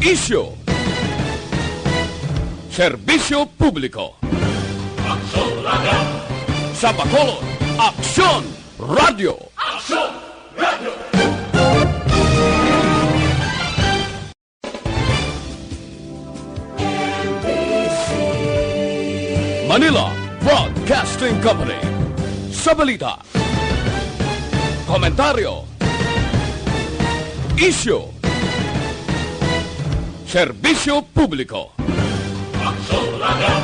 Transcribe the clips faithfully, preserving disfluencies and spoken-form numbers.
Isyu. Serbisyo publiko. Aksyon Radio. Sa Bacolod, Aksyon Radio. Aksyon Radio. Manila Broadcasting Company. Sa balita, komentaryo, isyu, serbisyo publiko. Aksyon Radio.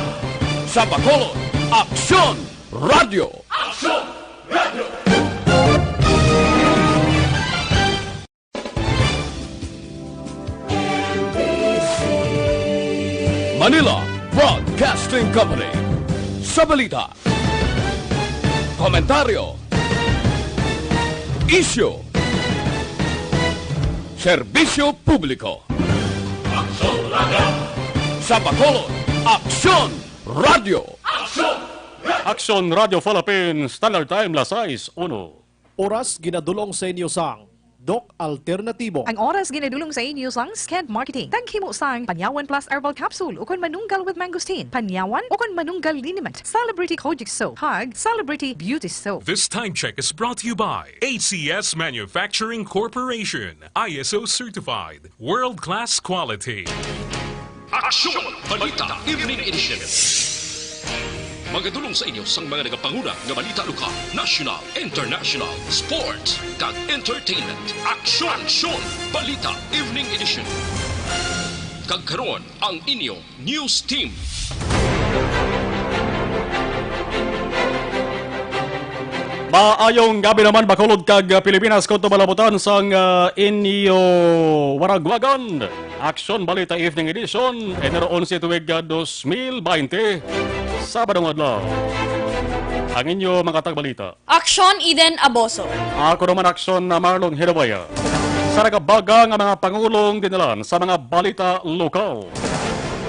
Sa Bacolod, Aksyon Radio. Aksyon Radio. Manila Broadcasting Company. Sa balita, komentaryo, isyu, serbisyo publiko. Aksyon Radio. Sa Bacolod, Aksyon Radio. Aksyon Radio. Aksyon Radio Philippines, Standard Time, las sais uno. Oras ginadul-ong sa inyo sang Doc Alternatibo. Ang oras ginadul-ong sa inyo sang Sked Marketing. Taghimo sang Panyawan Plus Herbal Capsule ukon Manunggal with Mangosteen. Panyawan ukon Manunggal Liniment. Celebrity Kojic Soap. Kag Celebrity Beauty Soap. This time check is brought to you by A C S Manufacturing Corporation. I S O certified. World-class quality. Aksyon Balita Evening Edition. Magadul-ong sa inyo sang mga nagapanguna nga balita lokal, national, international, sports, kag entertainment. Aksyon! Aksyon! Balita Evening Edition. Kag karon, ang inyo news team. Maayong gabi naman, Bacolod kag, ah, Pilipinas, kon tumalabutan sang, ah, inyo waragwagan. Aksyon Balita Evening Edition, Enero onse, tuig, ah, dos mil baynte, Sabado nga adlaw. Ang inyo mga tagbalita. Aksyon Eden Aboso. Ako naman, Aksyon na Marlon Hilabaya. Sa nagabaga nga mga pangulong dinalan sa mga balita lokal.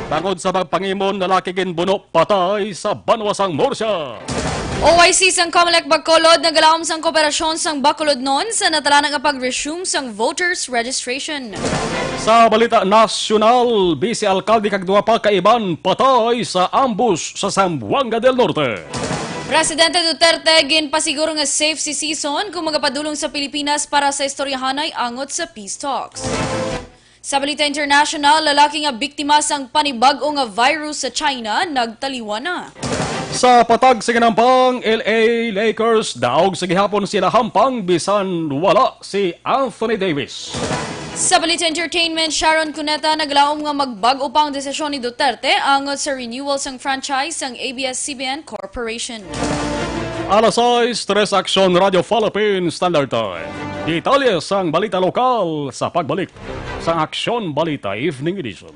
Bangod sa pagpangimon, lalaki ginbuno patay sa banwa sang Murcia. O Y C sang Comelec Bacolod nagalaom sang kooperasyon sang Bacolodnon sa natalanang nga pag-resume sang voters registration. Sa balita nasyonal, Vice Alkalde kag duha pa ka iban patay sa ambush sa Zamboanga del Norte. Presidente Duterte ginpasiguro nga safe si Sison kung magapadulong sa Pilipinas para sa istoryahanay angot sa peace talks. Sa balita international, lalaki nga biktima sang panibag-o nga virus sa China nagtaliwan na. Sa patag sa ginampang, L A Lakers daog sa gihapon sila hampang bisan wala si Anthony Davis. Sa balita entertainment, Sharon Cuneta naglaom nga magbag-o pa ang desisyon ni Duterte angot sa renewal sang franchise sang A B S C B N Corporation. Alas sais, tres Aksyon Radio Philippines Standard Time. Detalye sang balita lokal sa pagbalik sang Aksyon Balita Evening Edition.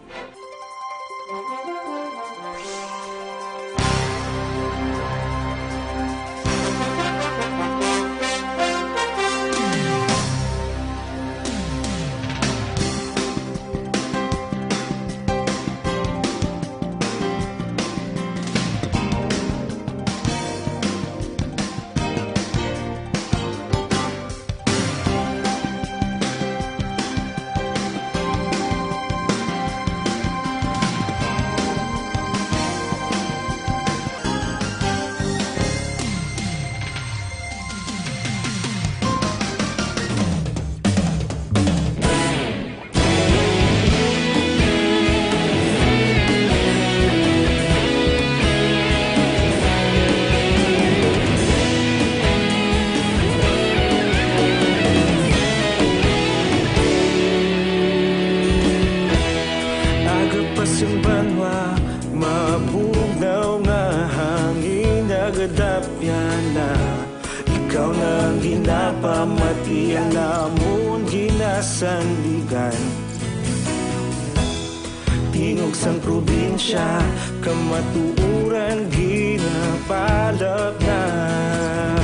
Agapas ang banwa, mabugnaw nga hangin, nagadapyan na. Ikaw na ang ginapamati, ang amon ginasandigan. Tingog sang probinsya, kamatuoran ginapalapnap.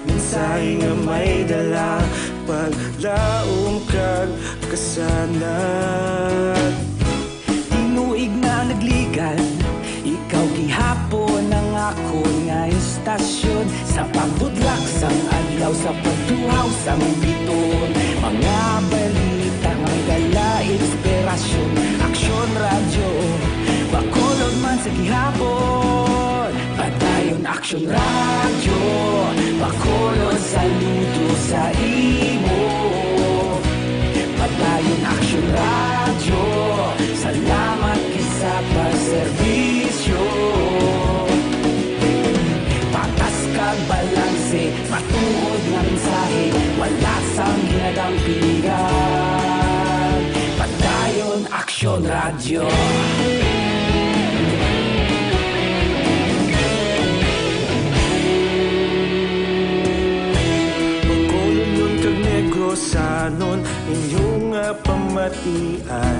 Mensahe nga may dala, paglaom kag kasanag. Tinuig na nagligan, ikaw gihapon ang akon nga istasyon. Sa pagbudlak sang adlaw, sa pagtuhaw sang bituon, mga balita nga dala inspirasyon. Aksyon Radyo, Bacolod, saludo sa imo. Padayon Aksyon Radyo, salamat kay sa pagserbisyo. Patas kag balanse, matuod nga mensahe, wala sang ginadampigan. Padayon Aksyon Radyo. Bacolodnon kag Negrosanon, inyo nga pamatian.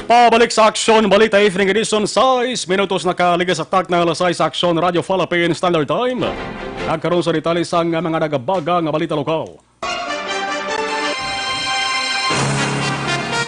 Pabalik sa Aksyon Balita Evening Edition, sais minutos na kaligas sa takna nga alas sais sa Aksyon Radyo Philippine Standard Time. Nagkaroon sa detalye sang mga nagabaga nga balita lokal.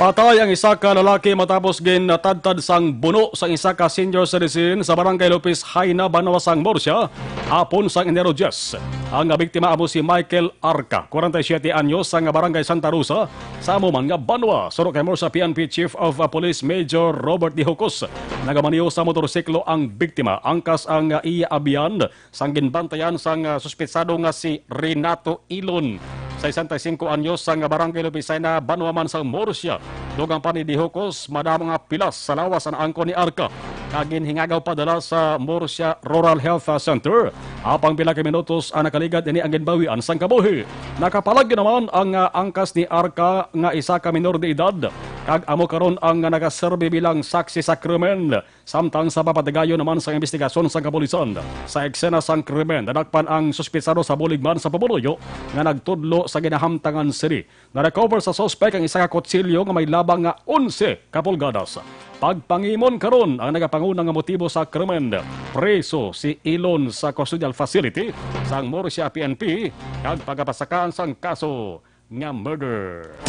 Patay ang isa ka lalaki matapos ginatadtad sang buno sang isa ka senior citizen sa Barangay Lopez Jaena, banwa sang Murcia, hapon sang Enero diyes. Ang biktima amo si Michael Arca, kwarenta y siyete anyos, sang Barangay Santa Rosa, sa amo man nga banwa. Suno kay Murcia P N P Chief of Police Major Robert Dihocos, nagamaneho sa motorsiklo ang biktima. Angkas ang iya abyan sang ginbantayan sang, ah, suspetsado nga si Renato Ilon, sesenta y cinco anyos, sang Barangay Lopez Jaena, banwa man sang Murcia. Dugang pa ni Dihocos, madamo nga pilas sa lawas ang angkon ni Arca, kag ginhingagaw padala sa Murcia Rural Health, ah, Center. Apang pila ka minutos ang nakaligad, ini ang ginbawian sang kabuhi. Nakapalag naman ang, ah, angkas ni Arca nga isa ka minor de edad, kag amo karon ang nagaserbi bilang saksi sa krimen. Samtang sa papatigayon naman sang imbestigasyon sang kapulisan, sa eksena sang krimen, nadakpan ang suspetsado sa bulig man sa pumuluyo nga nagtudlo sa ginahamtangan sini. Na-recover sa suspek ang isa ka kutsilyo nga may labang nga onse ka pulgadas. Pagpangimon karon ang nagapanguna nga motibo sa krimen. Preso si Ilon sa custodial facility sang Murcia P N P kag pagapasakaan sang kaso nga murder.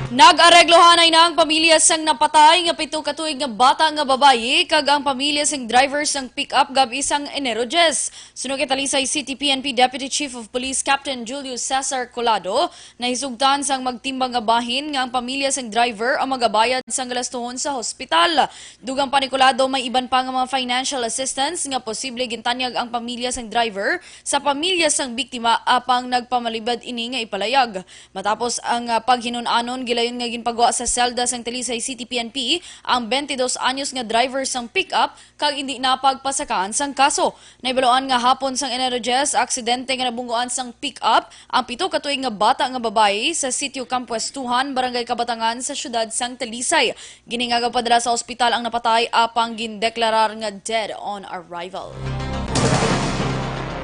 Nag-areglohanay na ang pamilya sang napatay nga pito ka tuig nga bata nga babayi kag ang pamilya sang driver sang pick-up gab-i sang Enero diyes. Suno kay Talisay City P N P Deputy Chief of Police Captain Julius Cesar Colado, nahisugtan sang magtimbang nga bahin nga ang pamilya sang driver ang magabayad sang galastuhon sa hospital. Dugang pa ni Colado, may iban pa nga mga financial assistance nga posible gintanyag ang pamilya sang driver sa pamilya sang biktima, apang nagpamalibad ini nga ipalayag. Matapos ang, ah, paghinun-anon, gilayon nga ginpagwa sa selda sang Talisay City P N P ang twenty-dos anyos nga driver sang pick-up kag indi na pagpasakaan sang kaso. Nahibaluan nga hapon sang Enero diyes, aksidente nga nabunggoan sang pick-up ang pito ka tuig nga bata nga babayi sa Sitio Kampuestuhan, Barangay Kabatangan sa siyudad sang Talisay. Ginhingagaw padala sa ospital ang napatay, apang gindeklarar nga dead on arrival.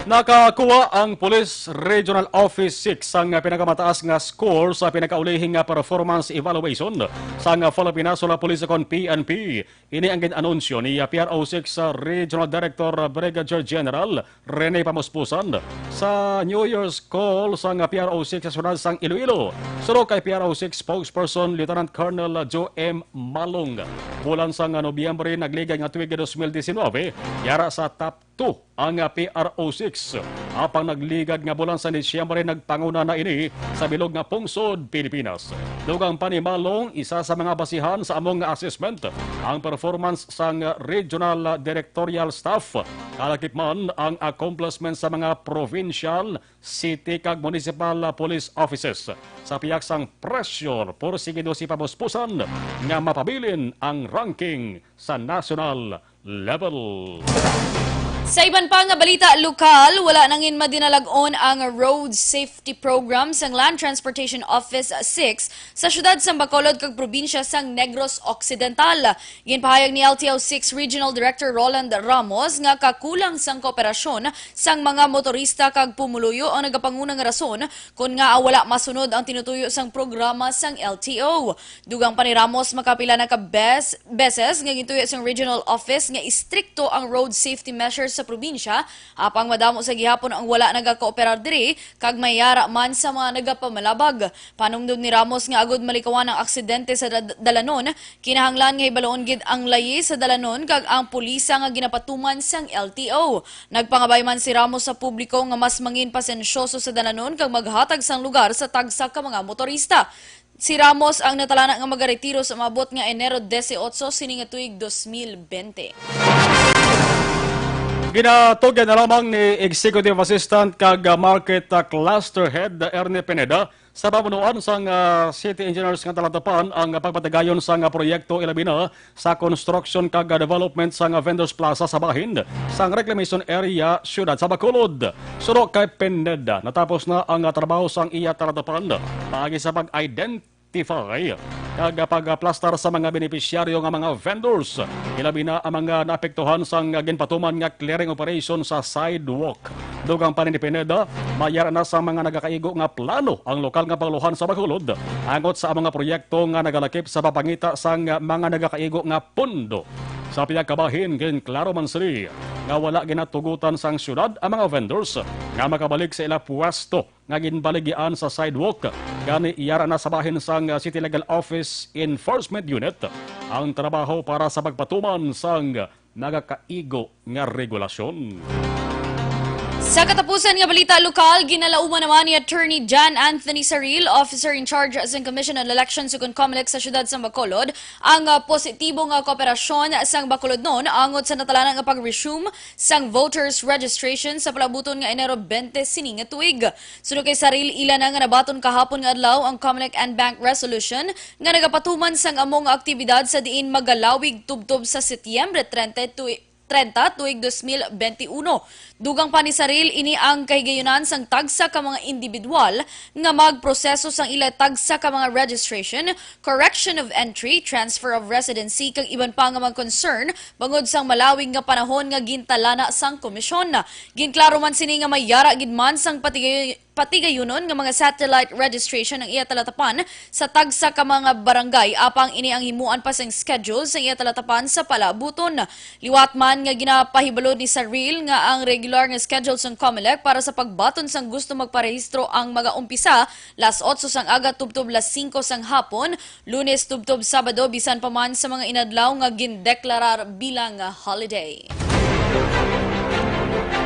Nakakuha ang Police Regional Office six sang pinakamataas nga score sa pinakaulihi nga performance evaluation sang Philippine National Police ukon P N P. Ini ang gin-anunsyo ni P R O six Regional Director Brigadier General Rene Pamuspusan sa New Year's call sang P R O six sa siyudad sang Iloilo. Suno kay P R O six spokesperson Lieutenant Colonel Joe M Malong, bulan sang Nobyembre nagligad nga tuig dos mil diecinuebe, yara sa top two ang P R O six. Apang nagligad nga bulan sang Disyembre, nagpanguna na ini sa bilog nga pungsod Pilipinas. Dugang pa ni Malong, isa sa mga basihan sa among assessment ang performance sang regional directorial staff, kalakip man ang accomplishment sa mga provincial, city, kag municipal police offices. Sa pihak sang pressure, porsigido si Pamuspusan nga mapabilin ang ranking sa national level. Sa iban pa nga balita lokal, wala na gid madinalag-on ang road safety program sang Land Transportation Office six sa siyudad sang Bacolod kag probinsya sang Negros Occidental. Ginpahayag ni L T O six Regional Director Roland Ramos nga kakulang sang kooperasyon sang mga motorista kag pumuluyo ang nagapanguna nga rason kon ngaa wala masunod ang tinutuyo sang programa sang L T O. Dugang pa ni Ramos, makapila na ka bes-, beses nga gintuyo sang regional office nga istrikto ang road safety measures sa probinsya, apang madamo sa gihapon ang wala nagakooperar diri kag may yara man sa mga nagapamalabag. Panumdom ni Ramos nga agud malikawan ang aksidente sa dad-, dalanon, kinahanglan nga hibaluon gid ang layi sa dalanon kag ang pulisa nga ginapatuman sang L T O. Nagpangabay man si Ramos sa publiko nga mas mangin pasensyoso sa dalanon kag maghatag sang lugar sa tagsa ka mga motorista. Si Ramos ang natalana nga magaretiro sa maabot nga Enero dieciocho sini nga tuig dos mil bente. Ginatugyan na lamang ni Executive Assistant kag, ah, Market, ah, Cluster Head, ah, Ernie Pineda sa pamunuan sang, ah, City Engineers nga Talatapan ang pagpatigayon sang, ah, proyekto, ilabi na sa construction kag development sang Vendors Plaza sa bahin sang Reclamation Area, Siyudad sa Bacolod. Suno kay Pineda, natapos na ang trabaho sang iya talatapan paagi sa pag-identify kag pagplastar sa mga benepisyaryo nga mga vendors, ilabi na ang mga naapektuhan sang ginpatuman nga clearing operation sa sidewalk. Dugang pa ni Pineda, may ara na sa mga nagakaigo nga plano ang lokal nga panguluhan sa Bacolod angot sa mga proyekto nga nagalakip sa papangita sang mga nagakaigo nga pondo. Sa pihak kabahin, ginklaro man sini nga wala ginatugutan sang siyudad ang mga vendors nga makabalik sa ila pwesto nga ginbaligian sa sidewalk. Gani, iyara na sa bahin sang City Legal Office Enforcement Unit ang trabaho para sa pagpatuman sang nagakaigo nga regulasyon. Sa katapusan nga balita lokal, ginalauman naman ni Attorney John Anthony Saril, Officer in Charge sang Commission on Elections ug Comelec sa siyudad sa Bacolod, ang, ah, positibo nga kooperasyon sang Bacolodnon angot sa natalana nga pag-resume sang voters registration sa palaabuton nga Enero twenty sini nga tuig. Suno kay Saril, ila na nga nabaton kahapon nga adlaw ang Comelec and Bank resolution nga nagapatuman sang amo nga aktibidad sa diin magalawig tubtob sa Setyembre treinta, tu-, treinta tuig dos mil benti uno. Dugang pa ni Saril, ini ang kahigayunan sang tagsa ka mga individual nga magproseso sang ila tagsa ka mga registration, correction of entry, transfer of residency, kag iban pa nga mga concern bangod sang malawig nga panahon nga gintalana sang komisyon. Ginklaro man sini nga may yara gid man sang patigay-, patigayunon nga mga satellite registration ang iya talatapan sa tagsa ka mga barangay, apang ini ang himuan pa sang schedule sang iya talatapan sa palaabuton. Liwat man nga ginapahibalo ni Saril nga ang regular nga schedule sang Comelec para sa pagbaton sang gusto magparehistro ang magaumpisa las otso sang aga tubtob las singko sang hapon, Lunes tubtob Sabado, bisan pa man sa mga inadlaw nga gindeklarar bilang holiday.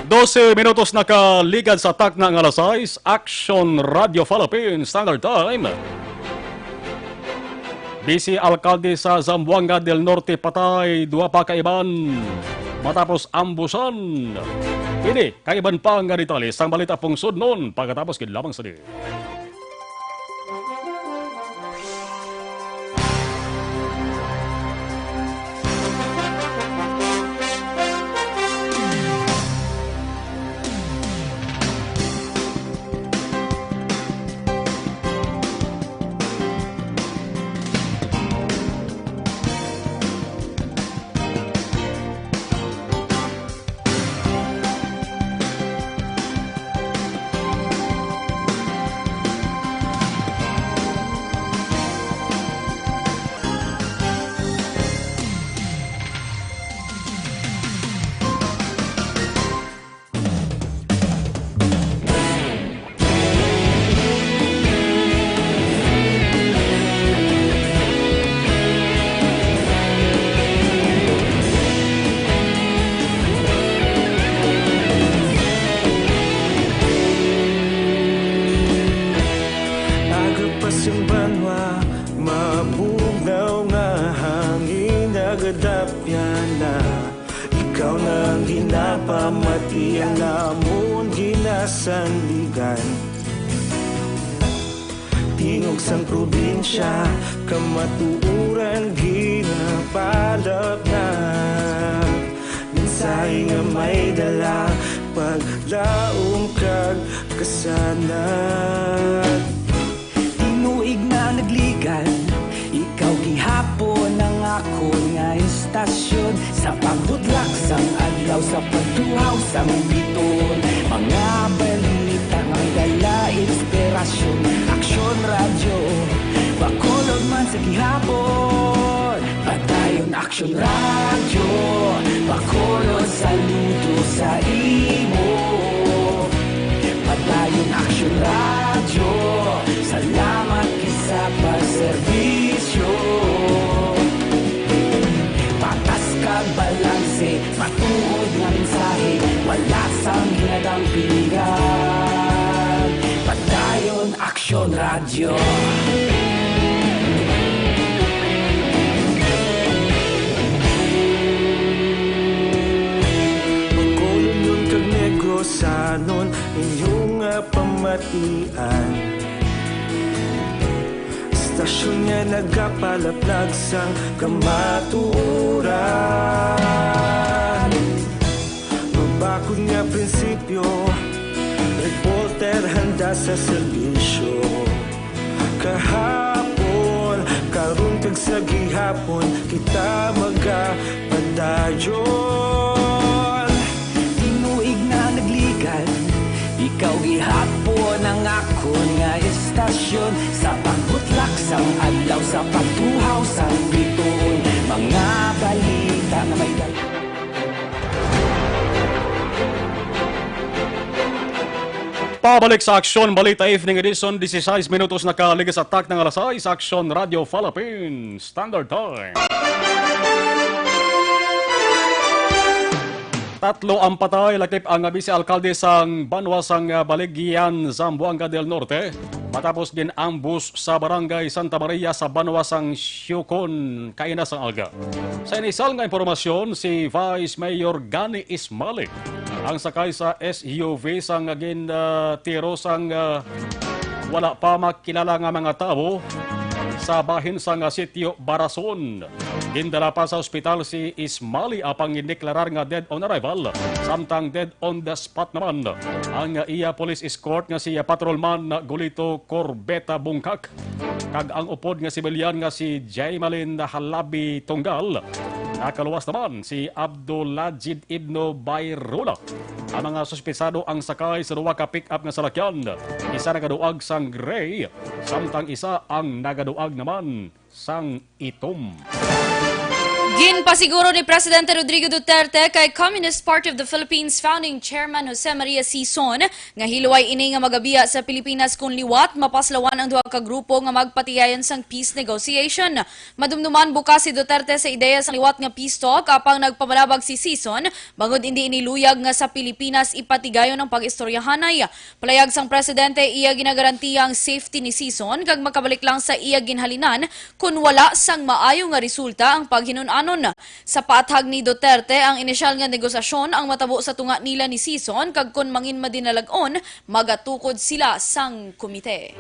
Dose minutos nakaligad sa takna nga alas sais, Action Radio Philippines Standard Time. Vice Alkalde sa Zamboanga del Norte patay, duha pa ka iban matapos ambusan. Ini kag iban pa nga detalye sang balita pungsod nun pagkatapos gid lamang sini. Aga pa sing banwa, mabugnaw nga hangin nagadapyan na. Ikaw na ang ginapamati, ang amon ginasandigan. Tingog sang probinsya, kamatuoran ginapalapnag. Mensahe nga may dala, paglaom kag kasanag. Tinuig na nagligan, ikaw gihapon ang akon nga istasyon. Sa pagbudlak sang adlaw, sa pagtuhaw sang biton, mga balita nga may dala inspirasyon. Aksyon Radyo, Bacolod man sa gihapon. Padayon Aksyon Radyo, Bacolod, saludo sa imo. Padayon Aksyon Radyo, salamat gid sa pagserbisyo. Patas kag balanse, matuod nga mensahe, wala sang ginadampingan. Padayon Aksyon Radyo. Aksyon nga nagapalaplag sang kamatuoran. Mabakod nga prinsipyo, reporter handa sa serbisyo. Kahapon, karon kag sa gihapon, kita magapadayon. Tinuig na nagligad, ikaw gihapon ang akon nga estasyon. Sa pagbutlak sang adlaw, sa pagtuhaw sang bituon, mga balita nga may dal- Pabalik sa Aksyon Balita Evening Edition, dieciséis minutos na kaligis atak ng alas sais, Aksyon Radio Philippines Standard Time. Tatlo ang patay, lakip ang vice alkalde sang banwa sang, ah, Baligyan, Zamboanga del Norte, matapos gin-ambush sa barangay Santa Maria sa banwa sang Siocon kaina sang aga. Sa inisal nga impormasyon, si Vice Mayor Gani Ismali ang sakay sa S U V sang gin, ah, tiro sang, ah, wala pa makilala nga mga tawo sa bahin sang, ah, sitio Barason. Gindala pa sa ospital si Ismali, apang gindeklarar nga dead on arrival, samtang dead on the spot naman ang iya police escort nga si Patrolman Golito Corbeta Bungkak kag ang upod nga sibilyan nga si Jaymalin Halabi Tunggal. Nakaluwas naman si Abdulajid Ibno Bayrula. Ang mga suspetsado ang sakay sa duha ka pick-up nga salakyan. Isa nagaduag sang gray, samtang isa ang nagaduag naman sang itom. Ginpasiguro ni Presidente Rodrigo Duterte kay Communist Party of the Philippines Founding Chairman Jose Maria Sison nga hilway ini nga magabiya sa Pilipinas kon liwat mapaslawan ang duha ka grupo nga magpatigayon sang peace negotiation. Madumduman, bukas si Duterte sa ideya sang liwat nga peace talk, apang nagpamanabag si Sison bangod indi ini luyag nga sa Pilipinas ipatigayon ang pag-istoryahanay. Palayag sang presidente, iya ginagarantiya ang safety ni Sison kag makabalik lang sa iya ginhalinan kon wala sang maayo nga resulta ang paghinun-anon. Sa paathag ni Duterte, ang inisyal nga negosasyon ang matabo sa tunga nila ni Sison, kag kon mangin madinalag-on, magatukod sila sang komite.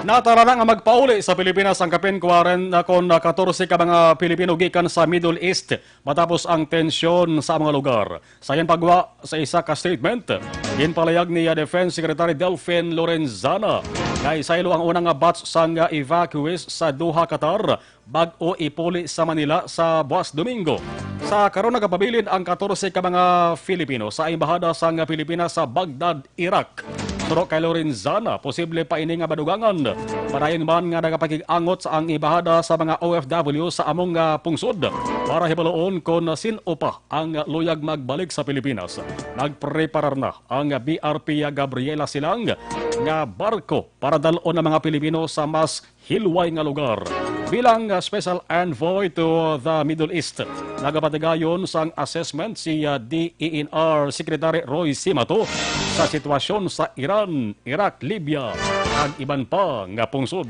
Natala na nga magpauli sa Pilipinas ang kapin kuwarenta kon katorse ka mga Pilipino gikan sa Middle East matapos ang tensyon sa mga lugar. Sa iyang pagwa sa isa ka statement, ginpalayag ni Defense Secretary Delfin Lorenzana nga isaylo ang una nga batch sang evacuees sa Doha, Qatar, bag-o ipuli sa Manila sa buas Domingo. Sa karon, nagapabilin ang katorse ka mga Filipino sa embahada sang Pilipinas sa Baghdad, Iraq. Suno kay Lorenzana, posible pa ini nga madugangan. Padayon man nga nagapakig-angot sa ang embahada sa mga O F W sa among, ah, pungsod para hibaluon kon sin-o pa ang luyag magbalik sa Pilipinas. Nagpreparar na ang B R P Gabriela Silang nga barko para dal-on ang mga Pilipino sa mas hilway nga lugar. Bilang, ah, special envoy to the Middle East, nagapatigayon sang assessment si, ah, D E N R Secretary Roy Simato sa sitwasyon sa Iran, Iraq, Libya, kag iban pa nga pungsod.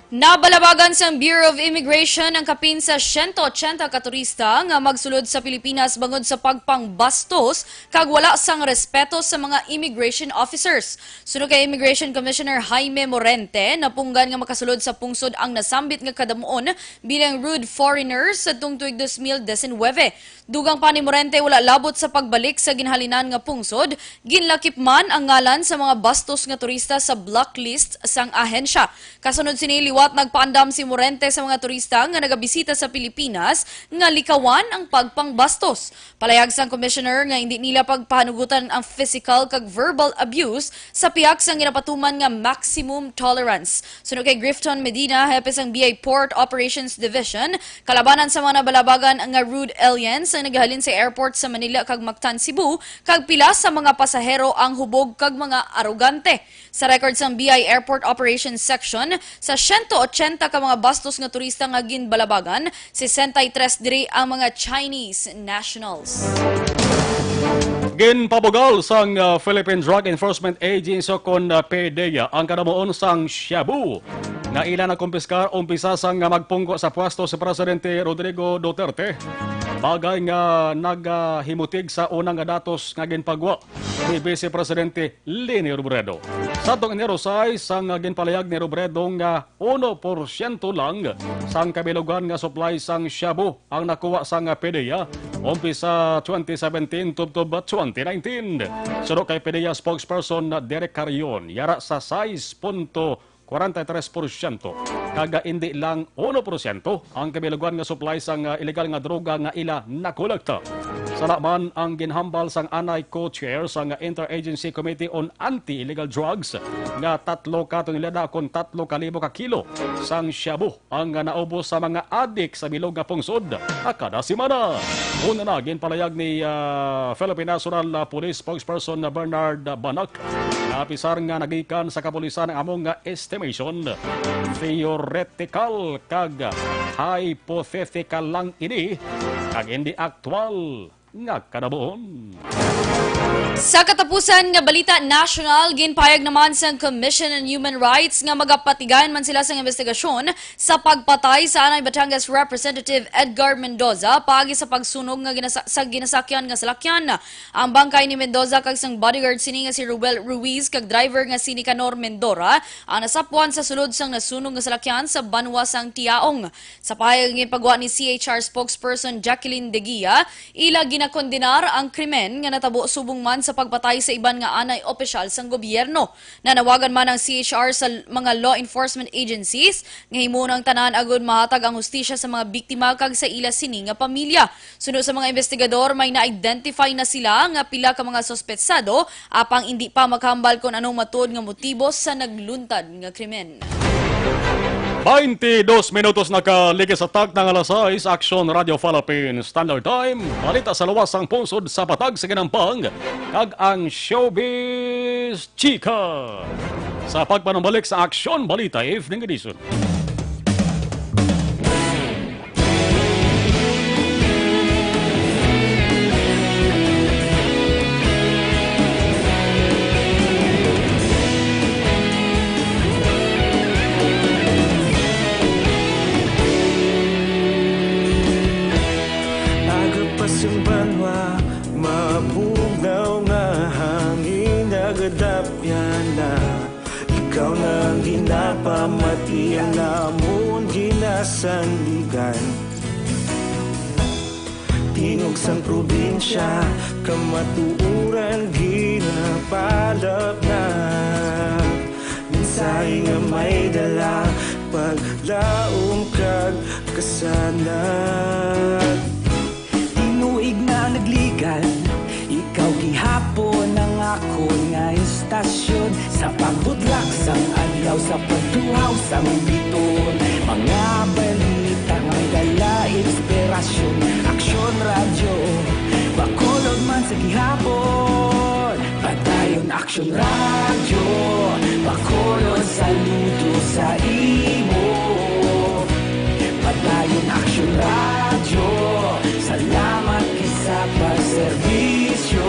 Nabalabagan sang Bureau of Immigration ang kapin sa siyento otsenta ka turista nga magsulod sa Pilipinas bangod sa pagpangbastos kag wala sang respeto sa mga immigration officers. Suno kay Immigration Commissioner Jaime Morente, napunggan nga makasulod sa pungsod ang nasambit nga kadamuon bilang rude foreigners sadtong tuig dos mil disinwebe. Dugang pa ni Morente, wala labot sa pagbalik sa ginhalinan nga pungsod, ginlakip man ang ngalan sa mga bastos nga turista sa blacklist sang ahensya. Kasunod sini, liwat nagpaandam si Morente sa mga turista nga nagabisita sa Pilipinas nga likawan ang pagpangbastos. Palayag sang commissioner nga hindi nila pagpahanugutan ang physical kag verbal abuse sa pihak sang ginapatuman nga maximum tolerance. Suno kay Grifton Medina, hepe sang B I Port Operations Division, kalabanan sa mga nabalabagan nga rude aliens ang naghalin sa airport sa Manila kag Mactan, Cebu, kag pila sa mga pasahero ang hubog kag mga arogante. Sa record sang B I Airport Operations Section, sa siyento otsenta ka mga bastos nga turista nga ginbalabagan, sesenta y tres diri ang mga Chinese nationals. Ginpabugal sang, ah, Philippine Drug Enforcement Agency kon, ah, PDEA ang kadamuon sang shabu nga ila nakumpiskar umpisa sang, ah, magpungko sa pwesto si Presidente Rodrigo Duterte. bagay nga nagahimutig sa una nga datos nga ginpagwa ni Vice Presidente Leni Robredo. Sa tong Enero sais, ang ginpalayag ni Robredo nga uno porsyento lang sang kabilugan nga supply sang shabu ang nakuha sang PDEA umpisa twenty seventeen tubtob twenty nineteen. Suno kay PDEA spokesperson na Derek Carrion, yara sa sais punto kwarenta y tres porsyento, kag indi lang uno porsyento ang kabilugan nga supply sang, ah, illegal nga droga nga ila nakolekta. Sala man ang ginhambal sang anay co-chair sang Interagency Committee on Anti-Illegal Drugs nga tatlo ka tonelada kon tatlo ka libo ka kilo sang shabu ang naubos sa mga adik sa bilog nga pungsod, ah, kada semana. Una na, ginpalayag ni, ah, Philippine National, ah, Police Spokesperson na Bernard Banac, nga apisar nga nagikan sa kapulisan ang among nga estimation, theoretical kag hypothetical lang ini, kag hindi aktual nga kanabuon. Sa katapusan nga balita nasyonal, ginpahayag naman sang Commission on Human Rights nga magapatigayon man sila sang investigasyon sa pagpatay sa anay Batangas Representative Edgar Mendoza paagi sa pagsunog nga ginasa-, sa ginasakyan nga salakyan. Ang bangkay ni Mendoza kag sang bodyguard sini nga si Ruel Ruiz kag driver nga si Nicanor Mendora ang nasapwan sa sulod sang nasunog nga salakyan sa banwa sang Tiaong. Sa pahayag nga ginpagwa ni C H R spokesperson Jacqueline De Guia, ila ginakondenar ang krimen nga natabo subong man sa pagpatay sa iban nga anay opisyal sang gobyerno. Nanawagan man ang C H R sa l-, mga law enforcement agencies nga himuon ang tanan agud mahatag ang hustisya sa mga biktima kag sa ila sini nga pamilya. Suno sa mga investigador, may na-identify na sila nga pila ka mga suspetsado, apang indi pa makahambal kon anong matuod nga motibo sa nagluntad nga krimen. Twenty-dos minutos na kaligis sa takna nga alas sais, Aksyon Radio Philippines Standard Time. Balita sa luwas sang pungsod sa Patag sa Ginampang kag ang Showbiz Chika. Sa pagpanumbalik sa Aksyon Balita Evening Edition. Agapas ang banwa, mabugnaw nga hangin, nagadapyan na. Ikaw na ang ginapamati, ang namon ginasandigan. Tinog sang probinsya, kamatuoran ginapalapnap. Mensahe nga may dala, paglaom kag kasanag. Tinuig na nagligad, ikaw gihapon ang akon nga istasyon. Sa pagbutlak sang adlaw, sa pagtuhaw sang bituon, mga balita nga may dala inspirasyon. Aksyon Radyo, Bacolod man sa gihapon. Padayon Aksyon Radyo, Bacolod, saludo sa imo. Padayon Aksyon Radyo, salamat gid sa pagserbisyo.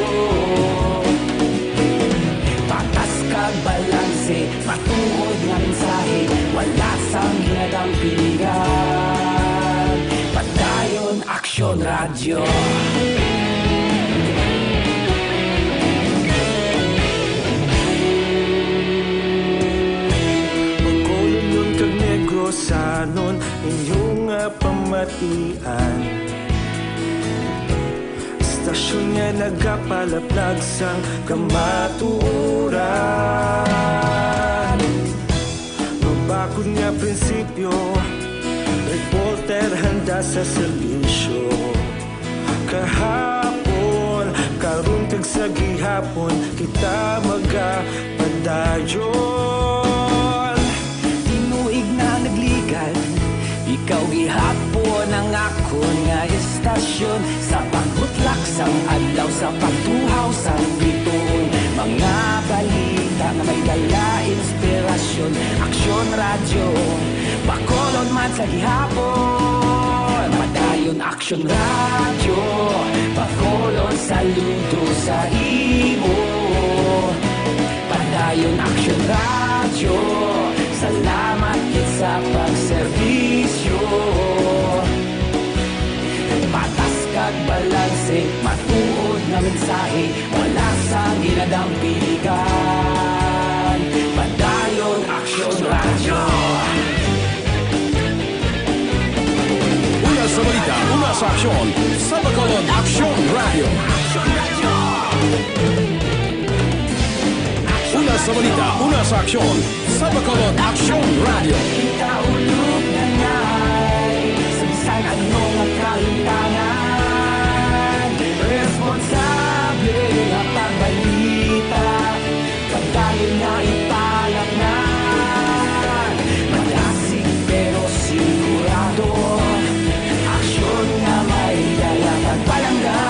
Patas kag balanse, matuod nga mensahe, wala sang ginadampingan. Padayon Aksyon Radyo. Bacolod kag Negrosanon, inyo nga pamatian. Istasyon nga nagapalaplag sang kamatuoran. Mabakod nga prinsipyo, reporter handa sa serbisyo. Kahapon, karon kag sa gihapon, kita magapadayon. Tinuig na nagligad, ikaw gihapon ang akon nga istasyon. Sa pagbutlak sang adlaw, sa pagtuhaw sang bituon, mga balita nga may dala inspirasyon. Aksyon Radyo, Bacolod man sa gihapon. Padayon Aksyon Radyo, Bacolod, saludo sa imo. Padayon Aksyon Radyo, salamat gid sa pagserbisyo. Patas ka Dampigan, Padayon Aksyon Radyo. Una sa balita, una sa aksyon, sa Bacolod Aksyon Radyo. Una sa balita, una sa aksyon, sa Bacolod Aksyon Radyo. Kita ulog na ngay, sa bisan ano nga kahintangan, responsable nga pagbalita, pagdali nga ipalatnan, malasig pero sigurado, aksyon nga may dala kag palangga.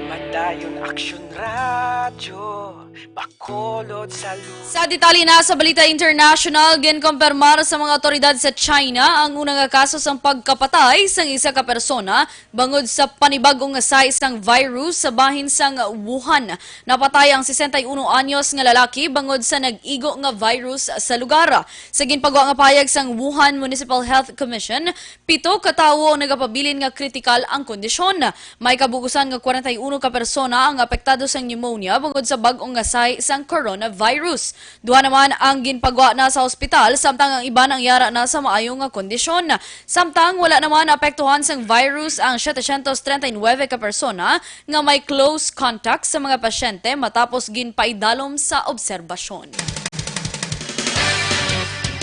Padayon Aksyon Radyo, Bacolod sa Luzon. Sa detalye na sa balita international, ginkumpirmar sa mga awtoridad sa China ang una nga kaso sang pagkapatay sang isa ka persona bangod sa panibag-o nga sahi sang virus sa bahin sang Wuhan. Napatay ang sesenta y uno anyos nga lalaki bangod sa nag-igo nga virus sa lugar. Sa ginpagwa nga pahayag sang Wuhan Municipal Health Commission, pito ka tawo ang nagapabilin nga kritikal ang kondisyon. May kabugusan nga kwarenta y uno ka persona ang apektado sang pneumonia bangod sa bag-o nga sahi sang coronavirus. Duha naman ang ginpagwa na sa ospital, samtang ang iban ang yara na sa maayo nga kondisyon. Samtang wala naman naapektuhan sang virus ang setecientos treinta y nuebe ka persona nga may close contact sa mga pasyente matapos ginpaidalom sa obserbasyon.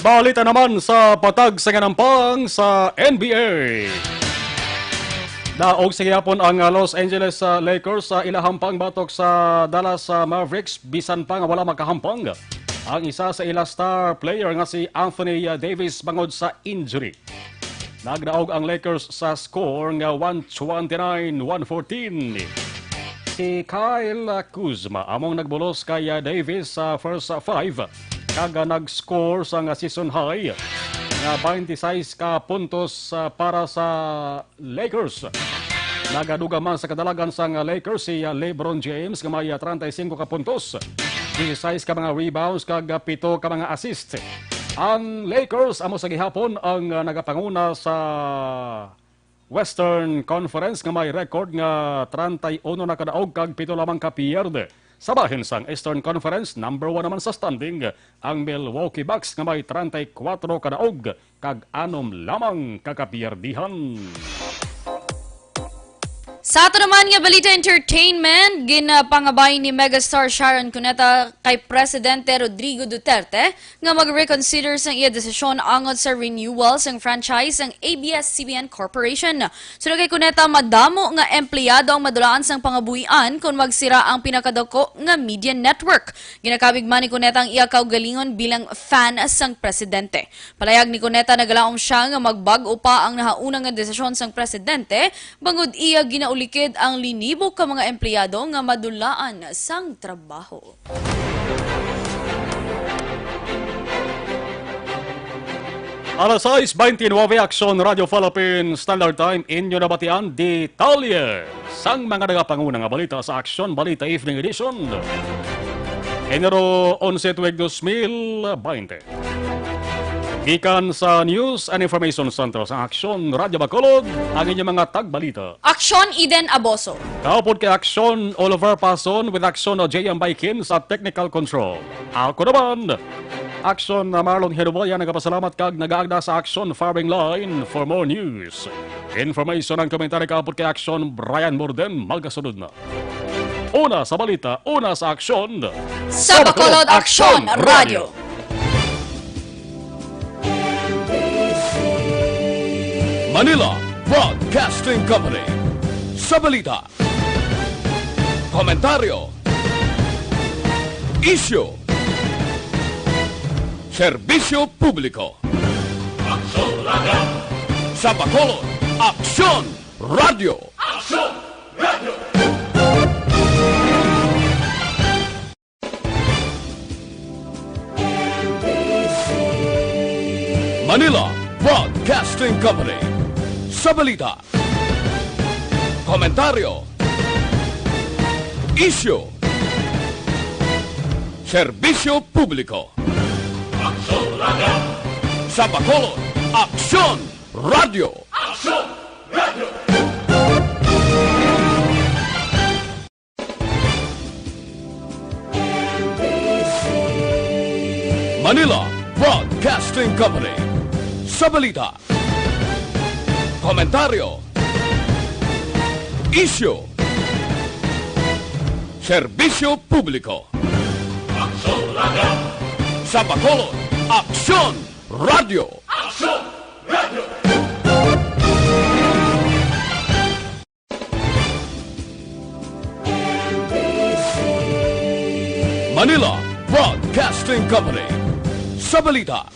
Balita naman sa patag sa ginahampang sa N B A. Daog sa gihapon ang, ah, Los Angeles, ah, Lakers sa ila hampang batok sa Dallas, ah, Mavericks, bisan pa nga wala makahampang ang isa sa ila star player nga si Anthony, ah, Davis bangod sa injury. Nagdaog ang Lakers sa score nga one twenty-nine one fourteen. Si Kyle Kuzma among nagbulos kay, ah, Davis sa first five, kag, ah, nag-score sang season high nga twenty-six ka puntos, ah, para sa Lakers. Nagadugang man sa kadalagan sang Lakers si, ah, LeBron James nga may, ah, treinta y cinco ka puntos, dieciséis ka mga rebounds, kag, ah, pito ka mga assist. Ang Lakers amo sa gihapon ang, ah, nagapanguna sa Western Conference nga may record nga treinta y uno na kadaog kag pito lamang ka pierde. Sa bahin sang Eastern Conference, number one naman sa standing ang Milwaukee Bucks nga may treinta y cuatro kadaog kag anom lamang ka kapiyerdihan. Sa ato naman nga balita entertainment, ginapangabay ni megastar Sharon Cuneta kay Presidente Rodrigo Duterte nga mag-reconsider sang iya desisyon angot sa renewal sang franchise sang A B S C B N Corporation. Suno kay Cuneta, madamo nga empleyado ang madulaan sang pangabuhian kon magsira ang pinakadako nga media network. Ginakabig man ni Cuneta ang iya kaugalingon bilang fan sang presidente. Palayag ni Cuneta, nagalaom sia nga magbag-o pa ang nahauna nga desisyon sang presidente, bangod iya ginaulikid ang linibo ka mga empleyado nga madulaan sang trabaho. Alas sais beintinuebe, Aksyon Radio Philippine Standard Time, inyo nabatian detalye sang mga nagapanguna nga balita sa Aksyon Balita Evening Edition. Enero onse, tuig dos mil baynte. Gikan sa News and Information Center sa Aksyon Radio Bacolod, ang inyong mga tagbalita. Aksyon Eden Aboso. Kaupod kay Aksyon Oliver Pason with Aksyon J M Baikin sa technical control. Ako naman, Aksyon Marlon Hedoboya, nagapasalamat kag nagaagda sa Aksyon Firing Line for more news, information, and commentary. Kaupod kay Aksyon Brian Morden, magasunod na. Una sa balita, una sa aksyon. Sa Bacolod Aksyon Radio. Manila Broadcasting Company. Sa balita, komentaryo, isyu, serbisyo publiko. Aksyon Radio. Sa Bacolod, Aksyon Radio. Aksyon Radio. Manila Broadcasting Company. Sa balita, komentaryo, Isyu. Serbisyo publiko. Aksyon Radio. Sa Bacolod, Aksyon Radio. Aksyon Radio. Manila Broadcasting Company. Sa balita, komentaryo, isyu, serbisyo publiko. Aksyon Radio. Sa Bacolod, Aksyon Radio. Aksyon Radio. Manila Broadcasting Company. Sa balita,